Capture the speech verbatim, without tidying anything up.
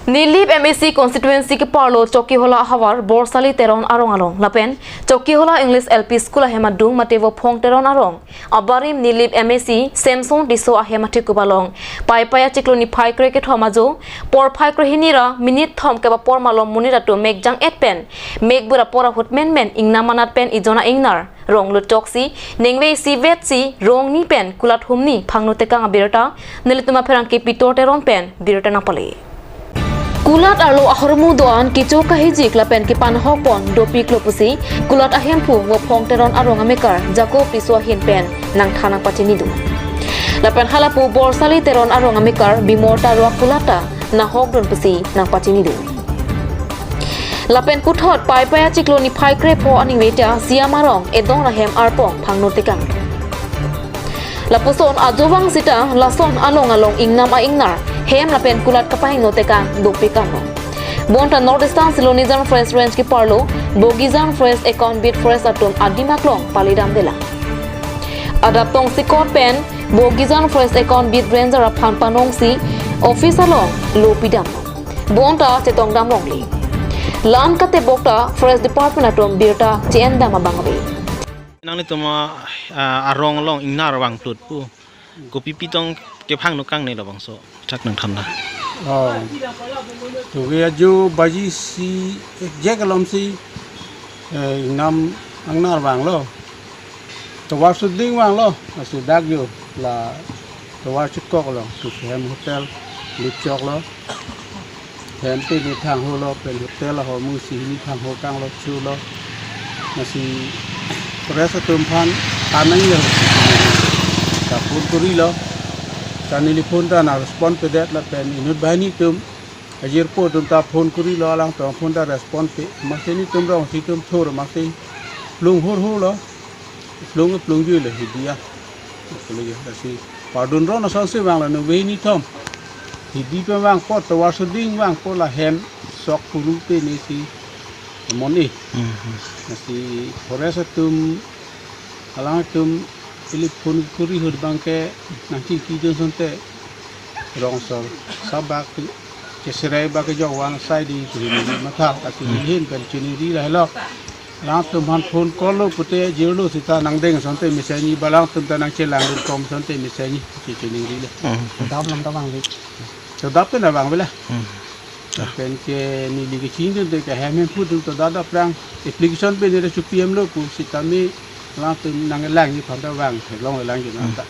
Nilip M A C constituency keparlo Chokihola ahavar Borsali Teron arong along lapen Chokihola English L P School ahem adung mate Vophong Teron arong abarim Nilip M A C Samson Tisso ahem athekup along Paipai achiklo niphai kre kethom ajo porphai kre hini ra minute thom kep apor malom monit atum mekjang et pen mekbur apor ahut menmen ingnam anat pen ejona ingnar rong lutchoksi ningve isi vetsi rong ni pen kulat humni phangno tekang abirta nelitum apherangke Pitor Teron pen birta nangpale. Kulat arlo ahormu do-an kecho kahijik lapen kepanhok pon dopiklo pusi kulat ahemphu Vophong Teron arong amekar Jacob Tisso ahin pen nangthan nangpachini do. Lapen halapu Borsali Teron arong amekar Bimor Tarwa kulat ta nahok dun pusi nangpachini do. Lapen puthot Paipai achiklo niphai kre pho aningve ta Siam arong edong ahem arpong phangno tekang. Lapuson ajovang sita lason along along ingnam a-ingnar hem lapen kulat kapahingno tekang dopik anlo. Bonta North Eastern Silonijan Forest Range keparlo Bogijang Forest Account Beat Forest atum adim aklong palidam dela. Adap tongsekot pen Bogijang Forest Account Beat Ranger aphan panongsi office along lo pidam. Bonta chetongdam longle. La-an katebok ta Forest Department atum birta che-endam abang ave. Nanglitum a, a, arong along ingnar vangplut pu. Kopi pitong kephangno kangne labangso. Chak nangthan da. Oh. To ke ajo baji isi, eh, jek alom si, eh, ingnam ingnar vanglo. Tovar shooting vanglo. Asu dak jo la tovar chutkok lo. Tu hem hotel lutchoklo. Hem pini thangho lo, pen hotel ahormu isi hini thangho kanglo chulo. Lasi press atum aphan kanang ya. Ta phone kurilo. Ta neli phone ta nang respond pedet lapen inut banghini atum. Ajirpo atum ta phone kurilo, alangtum phone ta respond pe. Masi nelitum rongsi atum thur masi plung hurhur lo. Plung plung jui le hidia. Plung jui lasi. Pardon ron asonsi vanglo ningve hini thom. Hidi pen vangpo, tovar shooting vangpo, la hem sok kuru pen isi mon-e. Mhm. Lasi forest atum, alangtum ili phone kuri ahut abangke nangchingki dun asonte rong asor sabak cheserai bak kejok van asai di kuhini matha, lasi, mhm, hin pen chiningri lahelo. Alangtum aphan phone call lo pute jirlo sita nangdeng asonte mesen-i, ba alangtum ta nangchelang dun kom asonte mesen-i, che chiningri le. Hmm. Dam lam ta vangve. To dap pen vangve la. Hmm. Pen ke neli kechini dun te ke hem hemphu atum to dap dap aphrang application pen neli chupi hem lo pu sitame alangtum nanglang-i aphan ta vang theklong lang-i nang ta.